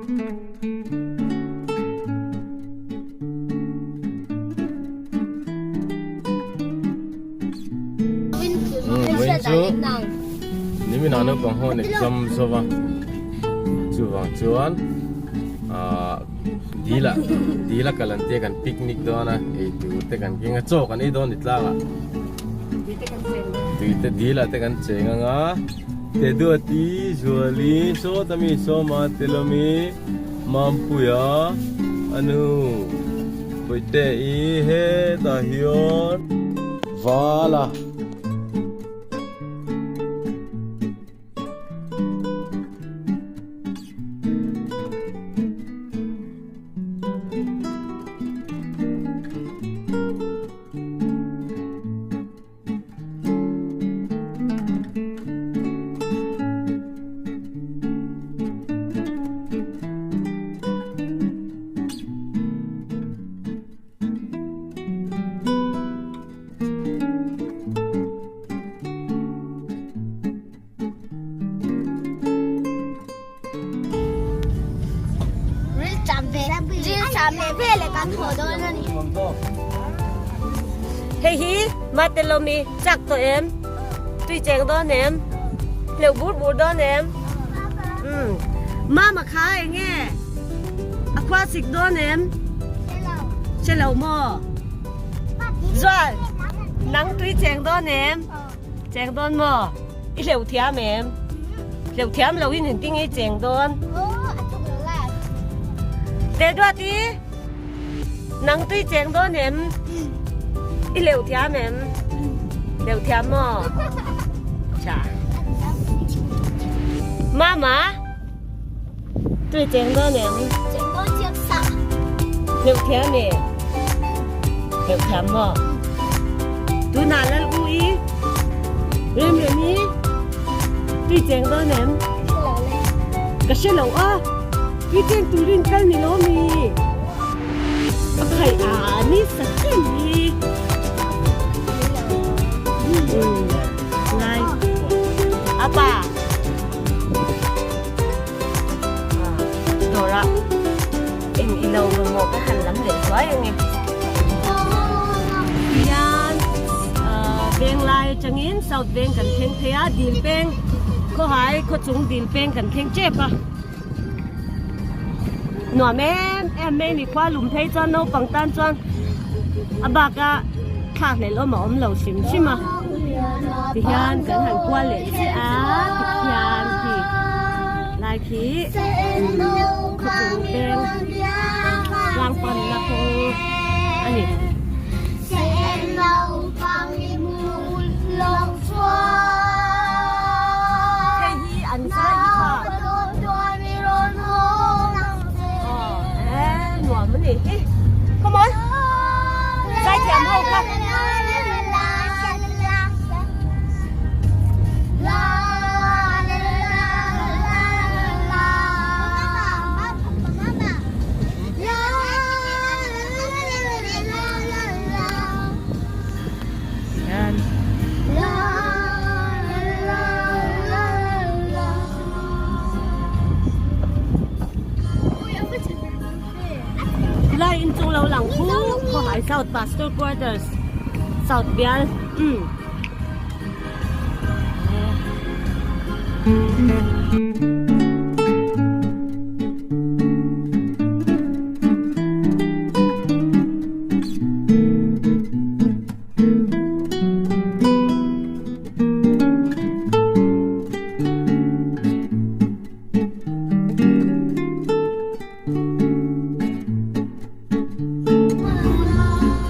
Vawiin chu nimin ah naupang ho an exam zo va chuvang chuan ah dil ah dil a kal an tia kan picnic dawn a eitur te kan keng a chaw kan ei dawn ni tlang ah tui te dil ah te kan cheng ang a te duati zuali sawta mi sawma telawmi Mampuia anu Bawihte i hetah hian val a. Hei hi Matelomi chak tawh em? Tui cheng dawn em? Hleuh bur bur dawn em? Umm Mama kha eng nge? A khua sik dawn em? Hre lo maw? Zual nang tui cheng dawn em? Cheng dawn maw? I hleuh thiam em? Hleuh thiam lo in engtin nge i cheng dawn? Teh duat i nang tui cheng dawn em? I hleuh thiam em? Hleuh thiam maw? Tha. Mama tui cheng dawn em? Cheng dawn chiang sa. Hleuh thiam e? Hleuh thiam maw? Tunah lal u i rem rem i tui cheng dawn em? Ka hre lo a, tui cheng turin kal ni lo mi? A khai a ni sak em hi. Ngai. Apa. Dawrah eng ilo mamawh ka han lam leh hluai ang e. Tihian veng lai atangin South Veng kan thleng phei a, dil peng khawhai khawchung dil peng kan thleng tep a. Nuam em em mai ni khua lum phei chuan naupang tan chuan a baka thlak hlelh awm a awm lo hrim hrim a. Tihian kan han kual leh chiah a tikhian khi lai khi khawpui peng tlang panna kawng a ni. Hei hi an zai hi kha aw e nuam a ni hi come on zaithiam ho kha. Lai in chung lo lang khu khawhai South Pastor Quarters South Bial um.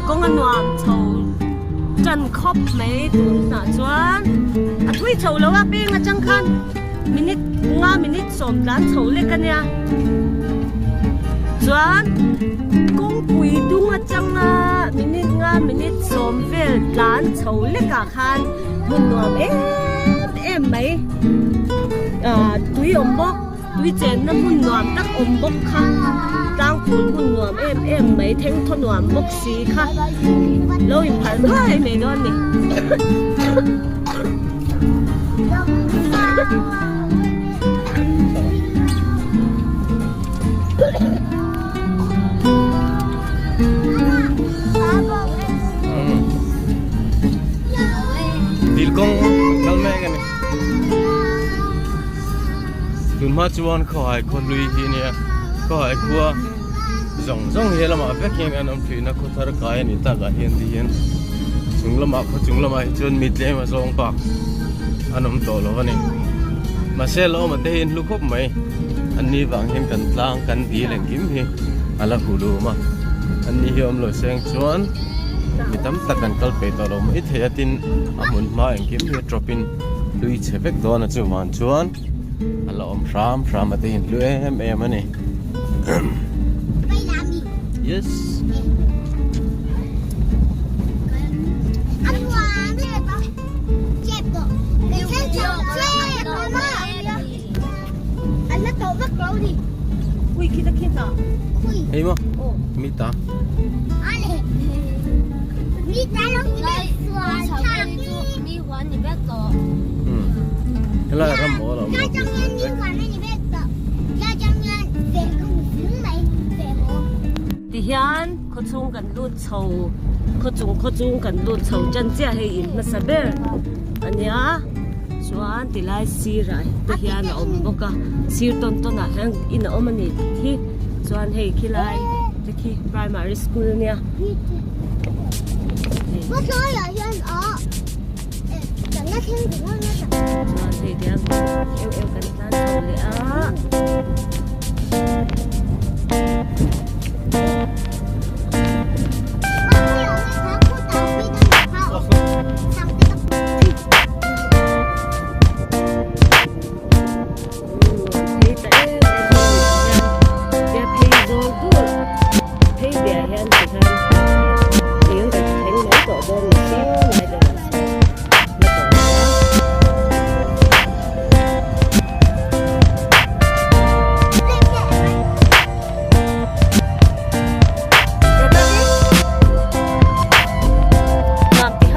Kawng a nuam chho tan khawp mai tunah chuan a thui chho lo a peng atang khan minute nga minute sawm tlan chho lek a nia chuan kawngpui dung atanga minute nga minute sawm vel tlan chho lek ah khan hmun nuam em em mai ah tui awm bawk. Tui chenna hmun nuam tak awm bawk kha, tlangpui hmun nuam em em mai, thengthaw nuam bawk si kha lo inphalh thuai mai dawn ni. Dil kawng kal mek a ni. Tun hma chuan khawhai khaw hlui hi a nia khawhai khua zawng zawng hi lamah vek hian an awm thin a khaw thar kai a nih takah hian ti hian chung lamah khaw chung lamah hi chuan mi tlem a zawng bak an awm tawh lo a ni mahse la awm a te hi an hlu khawp mai an ni vang hian kan tlang kan dil engkim hi a la huh lum a an ni hi awm lo seng chuan mi tam tak an kal peih tawh lo mai thei a tin a hmun hma engkim hi a tawp in hlui chhe vek dawn a chuvang chuan a la awm hram hram a te hi an hlu em em a ni yes Hei maw mi ta helai ram maw a lo awm Tihian khawchhung kan lut chho khawchung khawchung kan lut chho tan chiah hei in hmasa ber a nia chuan tilai sirah te hian a awm bawk a sir tawn tawn ah hian in a awm a ni hi chuan hei khilai te khi primary school a nia. Chuan hei tiang eu eu kan tlan chho leh a. Phei ta em em mai hian phei zawl dur phei biah hian ti khan thing kan thleng mai tawh dawn ni se lai deuh ah sawn na tawh lo a.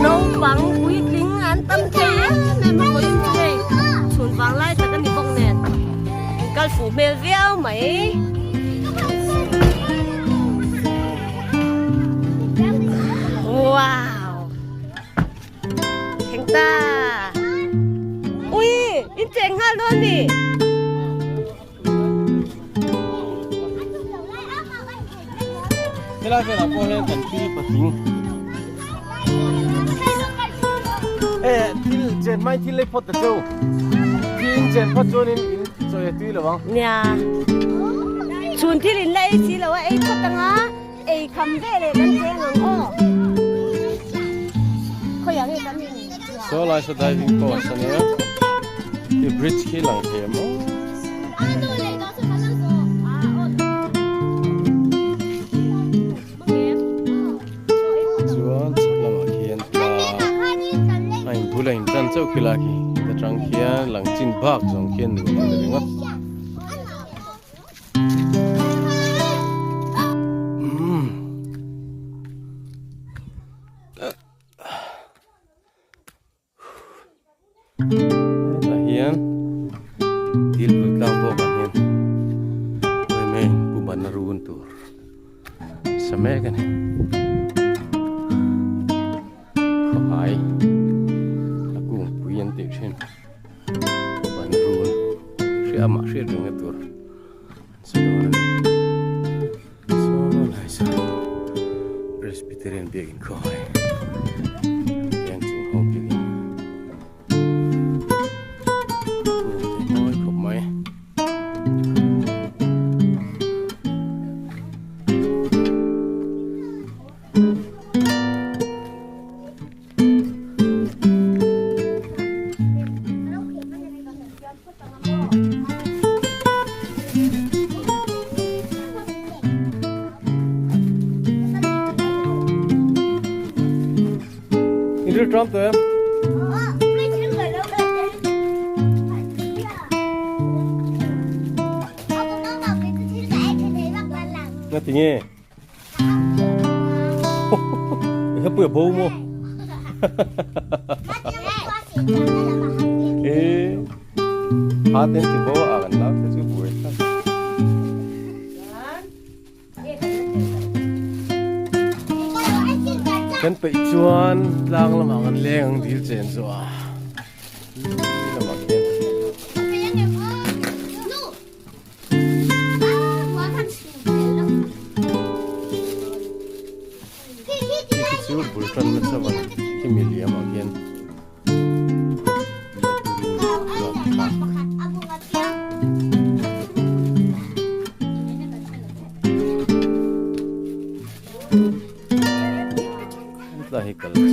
Naupang puitling an tam thei em em a vawiin chu hei chhun vang lai tak a ni bawk nen kal fuh hmel viau mai. Wow! Theng ta! Ui! In cheng nghal dawn mi! Helai velah pawh hian kan pi patling eh thil chen mai thil lei phawt ta cheu thil chen phawt chuanin in chawi a tui lo ang nia chhun thil in la ei si lo a ei phawt anga ei kham ve leh kan cheng ang aw khawiah nge kan in Saw lai saw diving post a nia khi bridge khi lang thei a maw chuan chhak lamah khian tlang a inbul a intan chauh khi lai khi atang khian lang chin bak zawng khian nuam a ni ringawt. Hetah hian thil pui tlang bawk ah hian hemi pu ban a run tur sa mek a ni khawhai a kungpui an tih thin pu ban run hriat amah hriat reng na tur an sa dawn a ni saw lai saw Presbyterian biakin khawhai hian chung ho biakin kung te mawi khawp mai. In ri tram tawh em? Nga ti nge? I hapui a bo maw? E ha ten ti bo a kan nau te chu buai thlak. Kan peih chuan tlang lamah kan leng ang dil chen chu a lamah khian. Hei khi chu bul tan nasa van khi mi liam ah khian. Tlai hi kal chho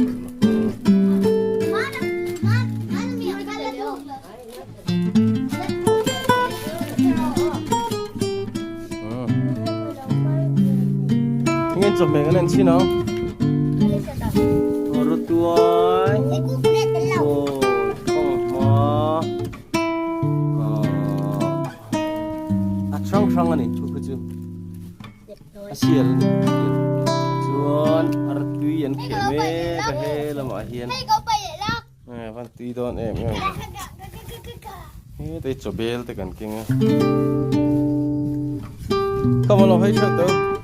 Ngen chawhmeh kan en chhin ang. Rutuai. Aw, fanghma. A hrang hrang a ni chu khu chu. A sial a ni. Chuan artui an kheh mek a he lamah hian. Nge van tui dawn em em hetei chaw bel te kan keng a come on lo hei theuh tawh.